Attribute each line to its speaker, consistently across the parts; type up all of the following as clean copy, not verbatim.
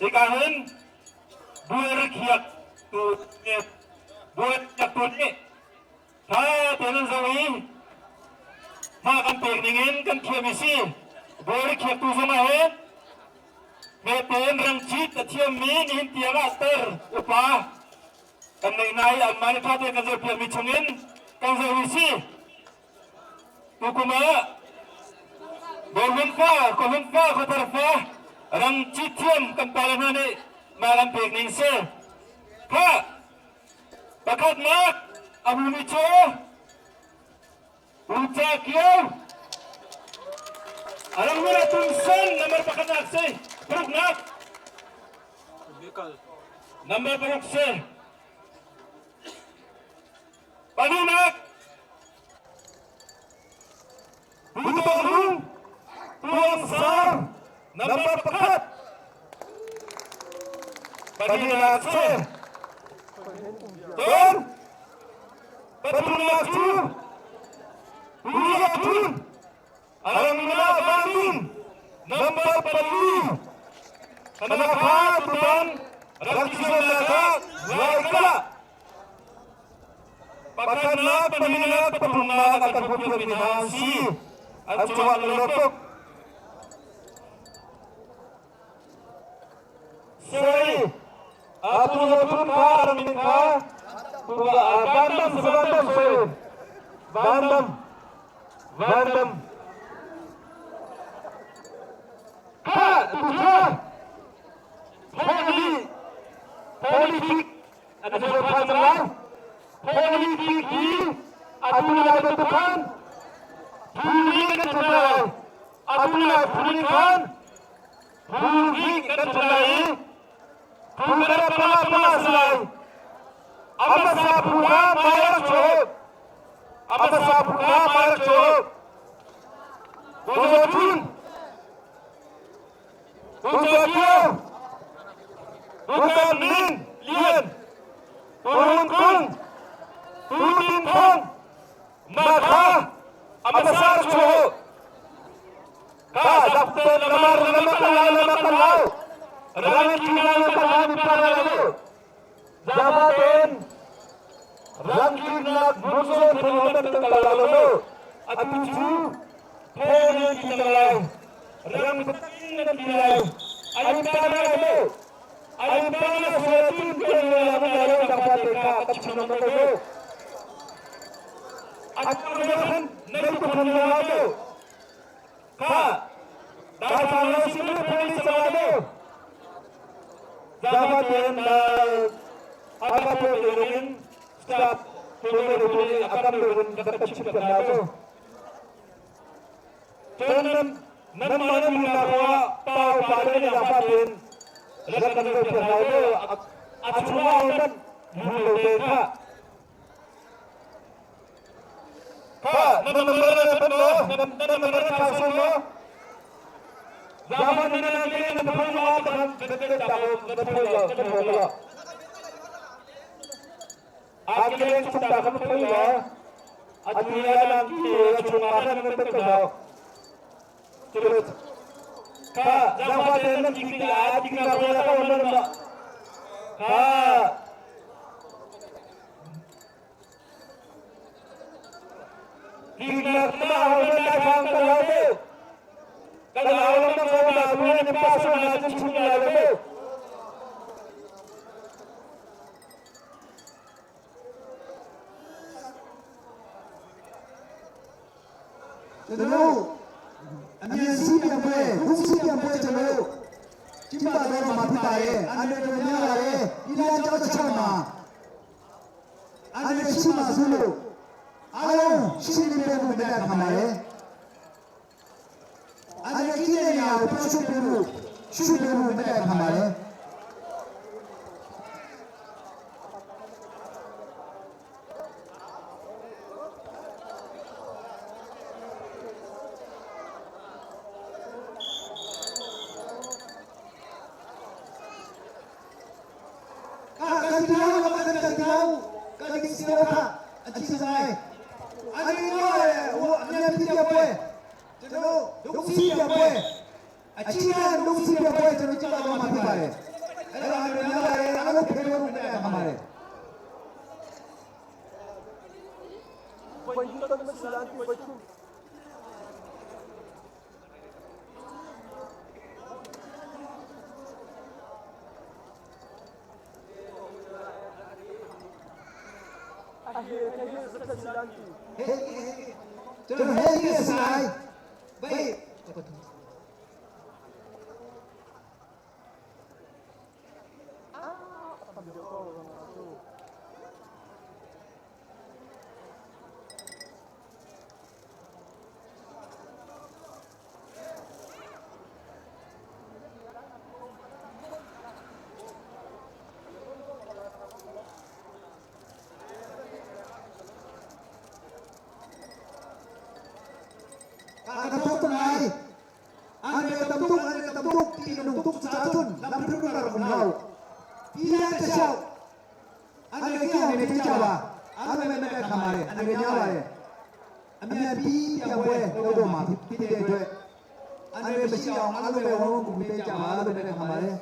Speaker 1: Hika hin bual rikhiak tu bual rikhiak tu nih tha tein an zoh i hma kan pek ning in kan thiam i si. Bual rikhiak tu zong ah hin hmete in rangcit a thiammi nihin tiang ah tar upa kan neih hna i anmah nih ṭha tein kan zohpiakmi chungin kan zoh i si. Tukum ah Bawlung fa, Kawlung fa, Khuathar fa, rangcit thiam kan pale hna nih mah kan pek ning si. Kha pakhatnak a hmumi cu Uca Kio a rangmir ah Tumsan number pakhatnak si. Paruknak number paruk si. Palinak Butorung Tuang Sar number pakhat. Palinak si. Cun pathumnak cu Pu Thun Arangna Bandung number pali. Tanakha tutan Rakchisannak ah Laikala Pakhatnak, palinak, pathumnak a kan hmuhpiakmi hna an si. An cungah kan lawm tuk. Sei, atu le thun kha ram min kha Vandam, Vandam, sorry. Vandam, Vandam. Kha, tu kha, Holy, Holy An zual phan cang lai. Politik hi atu lai bantuk khan phu nih kan cham lai. Atu lai phu nih khan phu hnih kan cham lai i phu khat panga panga si lai. A hmasa phu kha hmai rak chuak. A hmasa phu kha hmai rak chuak. Dozo Thun, Dozo Kio, Dozo Min Lian, Turun Kung, Tutin Thong, Makha, Amasar Chuho, Ka Dr. Lamar Lamakalai Lamakalai, Rangan Kina Lamakalai Miparalu, Zabaten, Rangkinak Bunso Thungotan Tangkalalo, Atu Chu, Phe Ki Tanglai, Rang Nan Ti Lai, Ayun Ta Lai Mo, Ayun Ta Na Sua Tun Tun Le La Mun Lai Tang Pa Te Ka Ka Chim Nam Ko Mo. Atu Khan Nei Tu Khan La Mo, Kha, Dai Sang La Sim Le Phe Li Chang La Mo, Zabaten na Hakha Peng in staff tuanvo nih a kam deuh in rak kan chimh hna cu. Cun nanmah nan umnak ruangah pa upa le nan zaangfah tein rak kan zohpiak hna u law a chungah hmanh hmun lo tein kha kha nan number nan pan law nan number nan thla sung law zaangfah nan nan ke nan phone zongah kan kan kan tak nan phone law kan phone law Akileng chung ta kan phoi law atu ya lang ki ya chung ma kan nan pen ko Culut ka zaangfah tein nan ki tikah tiknak rual ka on ma ka Tiknak ma ho nan lai phang kan lau mu kan lau lam ko ma tu ni pa so na cun chung lai lo mu
Speaker 2: ကျွန်တော်တို့အမြန်စီးပြန်ပွဲရုပ်စီးပြန်ပွဲကျွန်တော်တို့ကျင်းပတော့မှာဖြစ်ပါတယ်အန်ရတော်များပါတယ်ဒီလမ်းကြောင်းတစ်ချက်မှာအန်ရရှိမှဆိုလို့အားလုံးရှင်းနေပြဖို့မြတ်တာခံပါတယ်အန်ရကြီးတဲ့နေရာကိုပြောရှုပြဖို့ရှုပြဖို့မြတ်တာခံပါတယ် ကတိလောကကတိလောကတိစီဝါအချစ်ဆိုင်အနိရောဟိုအမြန်ပြပြပွဲကျွန်တော်ဒုစီပြပွဲအချစ်တဲ့ဒုစီပြပွဲကျွန်တော်ကြည့်ပါတော့မှာဖြစ်ပါတယ်။ အဲ့တော့အများပါတယ်အားလုံးဖေးလို့မြတ်ခါပါတယ် ဟေးကျွန်တော်ဟေးကြီးဆိုင်ဘိတ် အာကတော့တလိုက်အနေတတုတ်အနေတတုတ်တီနုတုတ်ချာချွန်းလမ်ဖရုနာရမလောက်ပြရတလျှောက်အနေကြီးအနေပြကြပါအားလုံးပဲမဲ့ခံပါတယ်အနေများပါတယ်အမြဲပြီးပြန်ပွဲလို့တော့မှာဖြစ်တဲ့အတွက်အနေမရှိအောင်အားလုံးပဲဝမ်းဝမ်းကူပေးကြပါလို့လည်းခံပါတယ်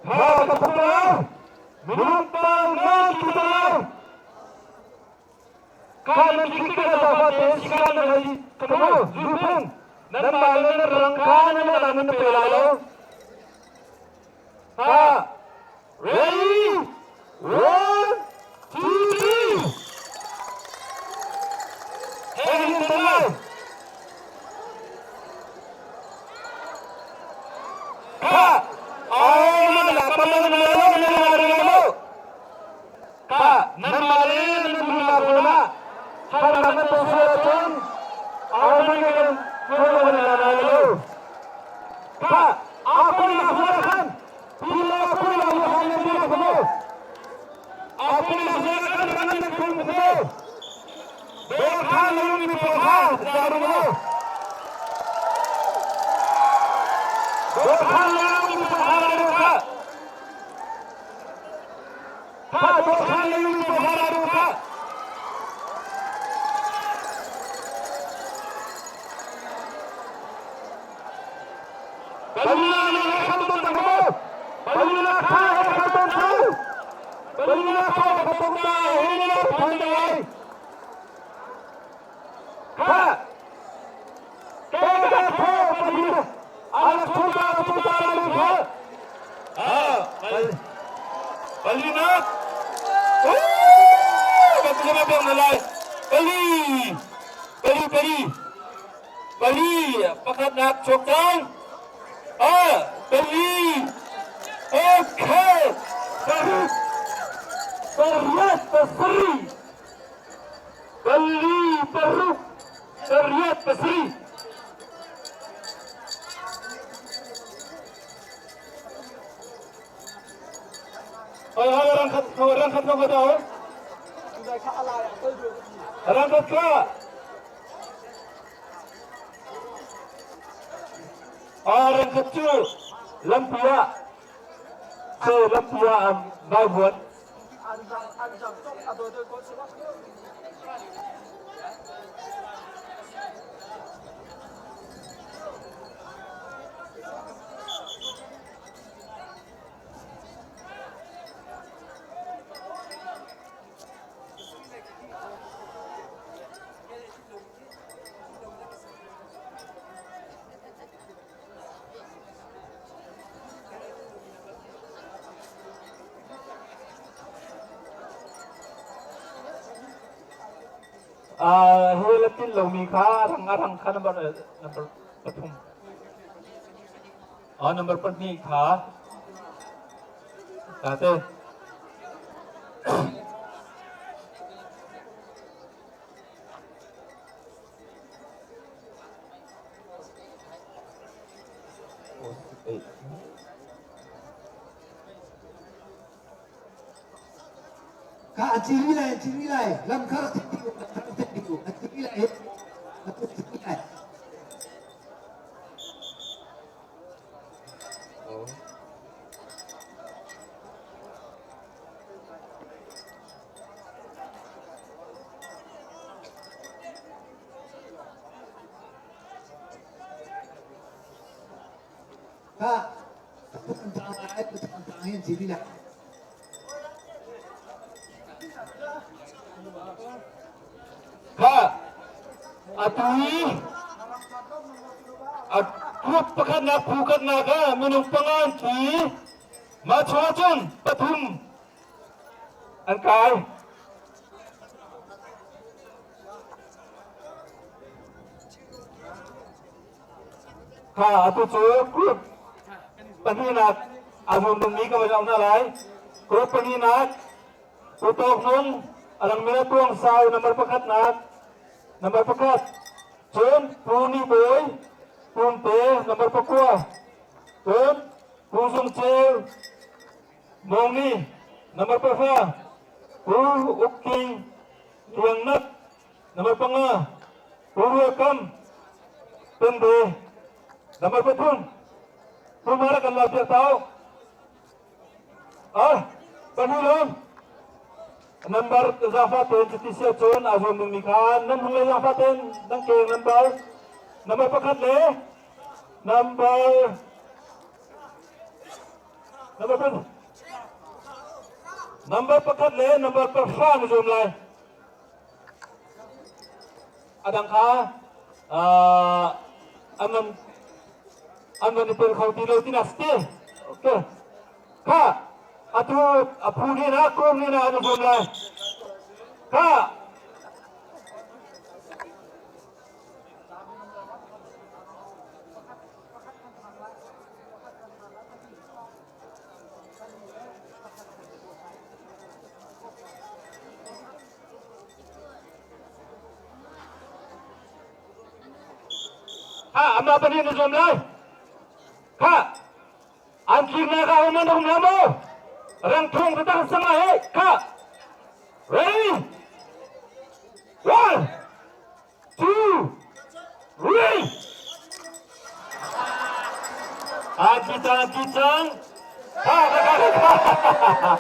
Speaker 1: ဟာပပလာမနုပါနာတူလာကာလခိကတာဖတ်တဲ့စကားနဟိကမောဇူဖန်နန်မာလနရံခါနနလနပေလာလောဟာ ready 1 2 3ဟေးဒီလာခါအော်မလာပလနလောနလာရလောခါနမလေးနမလာကလာဟာရမတဆရချန်အော်မငယ်နောလာလာလောခါအာကုလာခန်ပီလာကုလာလဟာနမလာကမောအာကုလာခန်ရနခုံမောဒေခါလုံမီပခါဇာရမော ဒိုခါလုံမီပခါရခါဒိုခါလုံမီပခါရခဘလနာခတ်တမောဘလနာခါခတ်တမောဘလနာခါခတ်တမောဟိနဖန်ဒိုင်ခါကေကဖောပလီအာလခုတာတူတာလူခါအာဘလီနာအိုးဘတ်ကမပြောင်းလိုက်ဘလီဘလီဘလီဘလီပကတ်နတ်ချောကန်အာဘလီโอเคบรุบริยบสรีบลีบรุบริยบสรี เอารังคัดเขารังคัดเขาก็ได้รังคัดก็อารังคัดจูลำพัวเซลำพัวบายบวนอ่าเฮลตินเหล่ามีค่ารังรังค่านัมเบอร์นัมเบอร์ปฐุมอ๋อนัมเบอร์ปนี่ขาตาเต้
Speaker 2: ခါအချီရီလိုက်အချီရီလိုက်လမ်ခါတိတိလမ်ခါတိတိအချီရီလိုက်အချီရီလိုက် Kha tang lai tang hin si ti la.
Speaker 1: Kha atu i a group pakhatnak phu khatnak ah minung panga an thi i mah chungah cun pathum an kai. Kha atu cu group pahnihnak aa zuam dingmi ka van auh hna lai. Group pahnihnak Pu Tawk Nung, a langmi le Tuang Sau number pakhatnak, number pakhat. Cun Pu Ni Bawi, Pumte number pakua. Cun Pu Zung Ceu, Mawng Ni number pahra. Pu Uk King, Liang Nak number panga. Pu Rual Kam, Pende number pathum. Pu Mara kan la piak tau. Ah, pahnih lawng. Number zafa ten cuti sia cun aa zuam dingmi kha nan hung le zafa ten nan keng number number pakhat le number number pakhat number pakhat le number pahra na zuam lai. A dang kha an van an van i tel kho ti lo tinak si ti. Okay. Kha atu a phu ni na kung ni na an zuam lai. Kha Ha amah pahnih na zuam lai. Kha an tliknak ah um an um la maw? Rangthung taktak sang lai he. Kha ready? One, two, three. An tli cang, an tli cang. Kha kha kha kha kha.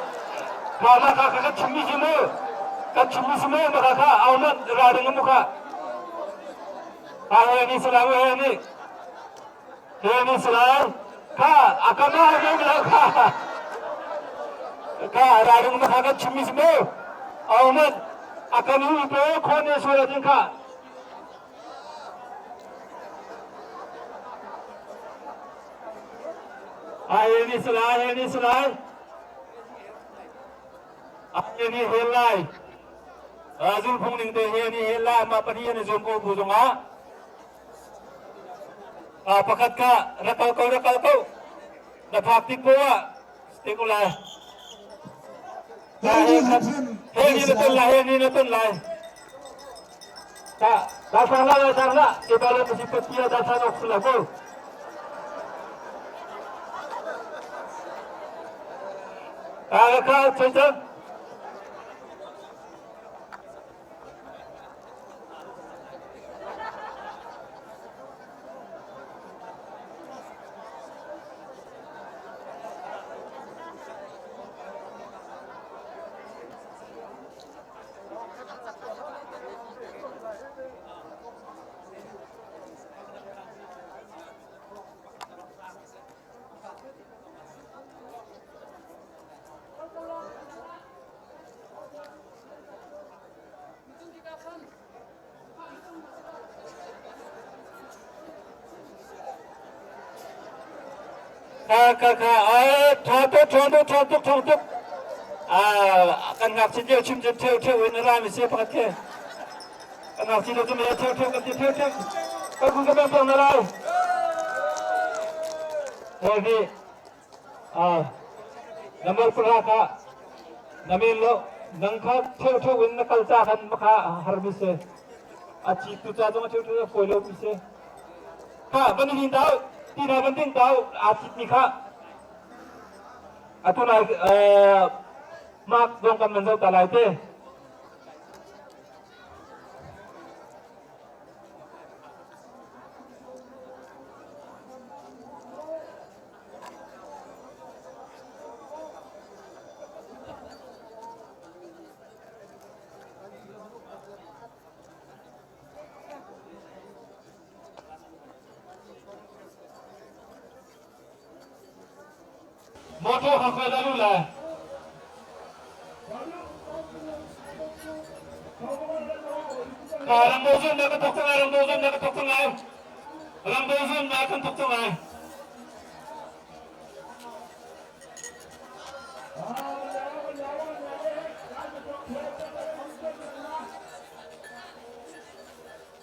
Speaker 1: Kha kha kha kha ka chimmi si mu. Ka chimmi si mu ma kha kha au mat ra ding mu kha. Kha he ni sala mu he ni. He ni sala. Kha akama he ni la kha. Kha ra ding ma kha ka chimmi si mu. Au mat akami pe khon ne sura ding kha. Ai ni salai, he ni salai. Ai ni hel lai. Zulphung ning te he ni hel lai ma pahnih an zum ko bu zongah. Pakhat kha rakal ko rakal ko. Na phak tik po ah te ko lai. He ni na ton lai, he ni na ton lai. Ta da sang la da sang la ke ba la pasi patia da sang ok sala ko. Ta ka chai chang. Kha kha kha tha tuk tha tuk tha tuk tha tuk kan ngakchia lio chim cu theu theu in a rami si pakhat khi kan ngakchia lio cu theu theu kan ti theu theu kan kun ka bang bang na lai hoi hi number pahra kha na men lo nang kha theu theu in na kal ca khan makha harmi si a chi tu ca zong a theu theu a fawi lo mi si kha van hin tau ti na van ding tau aa citmi kha atu lai mark zong kan van zoh ta lai te. Motor kha khoi dah lu lai? Rambo zuamnak kan thawk cang lai, Rambo zuamnak kan thawk cang lai. Rambo zuamnak kan thawk cang lai.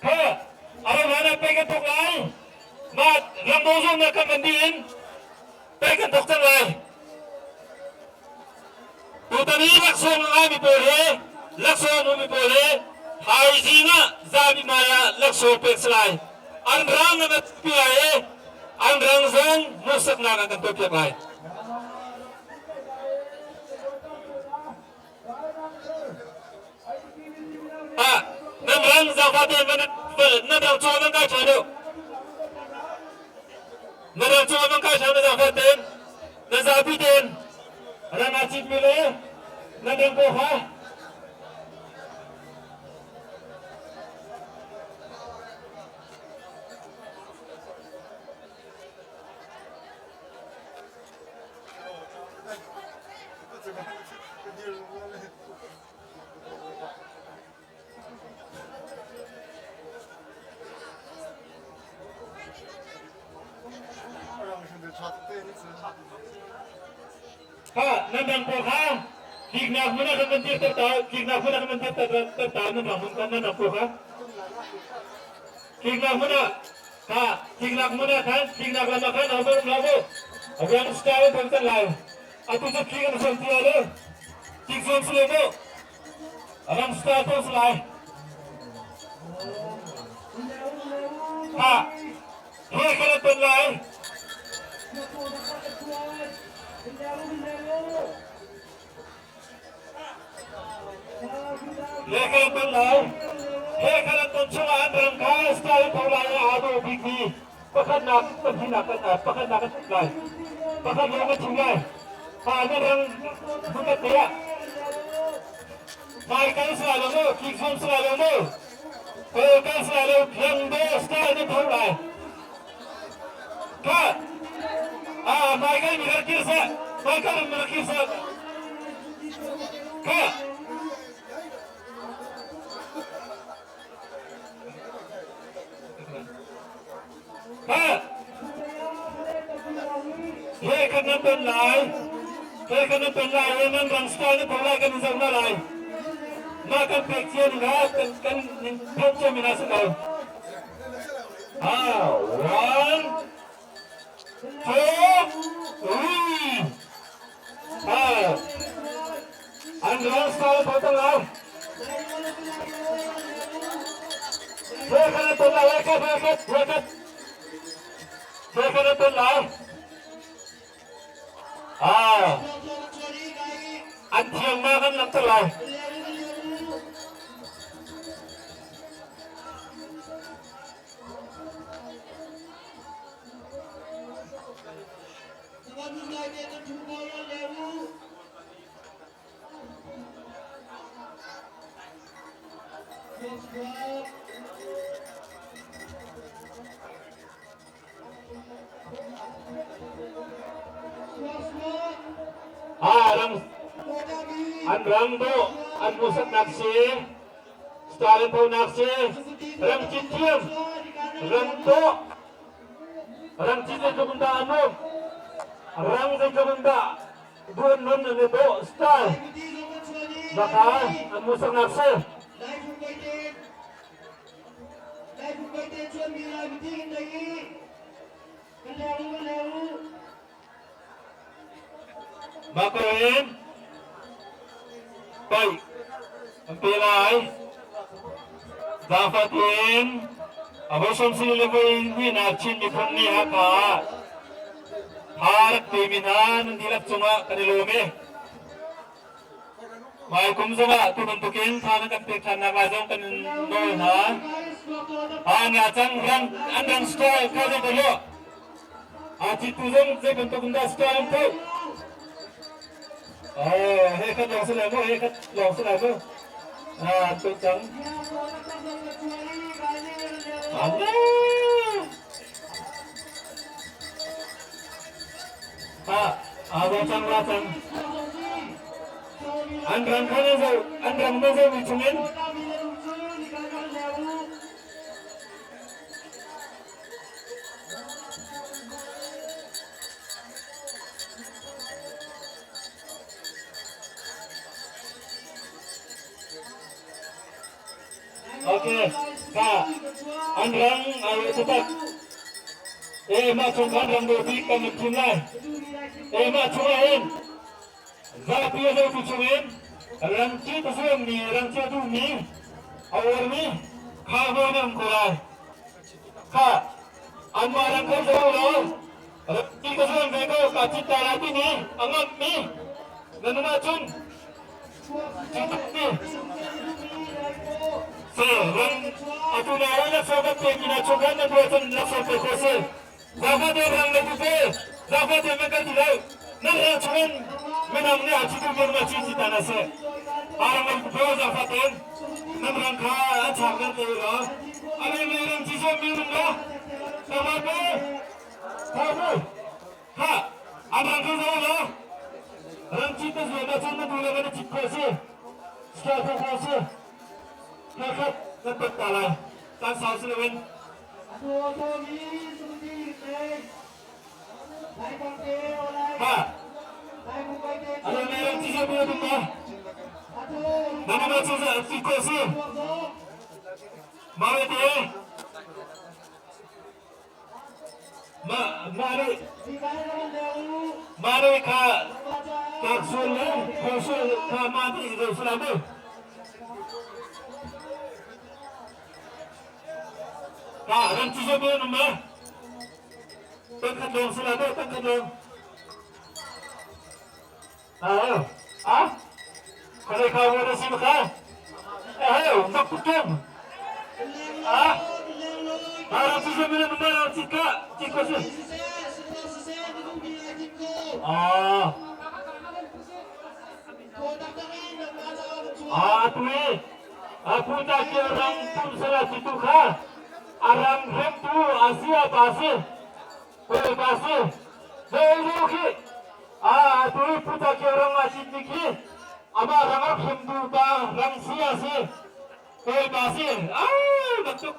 Speaker 1: Kha, a ro pei kan thawk lai. Mah Rambo zuamnak kan van dih in pei kan thawk cang lai. Tutan i laksawng a ngaimi pawl he laksawng a hmumi pawl he thaizing ah zapi hmai ah laksawng pek si lai. An rang an pi lai i an rang zong hmuhsaknak an kan tuahpiak lai. Ah, nan rang zaangfah tein nan rang cung ah nan kai ṭhan u. Na rang cung ah nan kai ṭhan na zaangfah tein. Na zapi tein rang aa citmi le nan rang paw kha Kha nan rang pawl kha tliknak hmun ah khan nan dirter ta tliknak hmun ah khan nan dirter ta nan rang hmun kha nan rang pawl kha tliknak hmun ah kha tliknak hmun ah khan tliknak lam ah khan ho um lo mu rang style in thang can lai atu cu tlik an zuam ti lai lo tlik zuam si lo mu rang style thong si lai ha He kan an ton lai. He kan an ton lai. He kan an ton chungah an ram kha style tho lai i aa dawh bikmi pakhatnak pahnihnak kan pakhatnak kan chim lai. Pakhat lawng kan chim lai. Pa na rang hmukat te ah Mai kal si lai lo mu, kik zuam si lai lo mu. Kawl kal si lai lo, rang do style na tho lai. Kha, ah, mai kal mi rak kir seh, mai kal mi rak kir seh. Kha, kha, he kan nan ton lai, he kan nan ton lai, he nan rang style na tho lai kan in zoh hna lai. Mah kan pek cia ning ah kan kan phawt cia mi hna si ko. Ah, one, two, three. Ah, an rang style tho cang lai. He kan nan ton lai, he kan he kan he kan nan ton lai. Ah, an thiang ma kan langhter lai. An rang dawh an hmuhsaknak si, star an phonak si, ram cit thiam, ram dawh, ram cit zeitluk in dah a nuam, rang zeitluk in dah duh an nun an i dawh, style, baka an hmuhsaknak si. Makarin paih an pe lai. Zaangfah tein a voi sawmsarih le voi hnihnak Chin Miphun Ni Hakha ah tha rak pemi hna nan dihlak cungah kan i lawm i Hmaikum zongah tu bantukin tha nan kan pek ṭhannak lai zong kan in nawl hna. Ha nga cang rang an rang style kha zei dah A ci tu zong zei bantuk in dah style an phoh. Oh, he khat lawng si lai mu, he khat lawng si lai mu. Ah, an tuh cang. Allah. Ha. Aa cang la cang. An rang kha na zoh, an rang na zohmi chungin Okay, ka an rang ai taktak. E mah chung khan rang do bik kan thim lai. E mah chung ah hin zapi a zotu chung in rangci ta zuammi, rangci a duhmi, a uarmi kha hmuh na um ko lai. Kha anmah rang kho zo lo, rangci ka zuam ve ko, ka cit ta lai timi a ngamhmi na nun ahcun Atu na ra laksawng kan pek ina chung khan na tuah cun laksawng pek khawh si. Zafa te rang le tu pe, zafa te man kan ti lo. Nan rang chungin midang nih a chitu mir ma chi chi ta na si. Arang le tu pe zafa ten nan rang kha an chak nan te lo. Ani le rang chi so mi rung lo. Zafa pe, tha Ha, an rang kho zo lo. Rang cit na zuam ahcun na duh le na cit khawh si. Skel khawh khawh si. Khat nan ton ta lai. Caan sau si loin. Ha, ano na rang cit zo dum ma. Na na cit cit khawh si. Mare te. Mah nih kha tlaksual le khuasual kha mah nih zoh si lai mu. Ka ram ci zaw um ma? Tangkhat lawng si lai mu, tangkhat lawng. Ah, ah, khalei kha wo na si ma kha? Eh, mak tuk Ah, ah, ram ci zaw um ma ram ci ka, ci ko si. Ah, ah, tu i, ah, puta ki rang tum sala ci tu kha, a rang hem tu asia pa si. Bawipa si. Zei khi a tu i puta kio rang a citmi khi amah rang a hrimtu pa rang si a si. Bawipa si. Ai bantuk.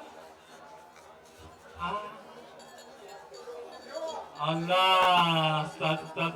Speaker 1: Allah, start, start.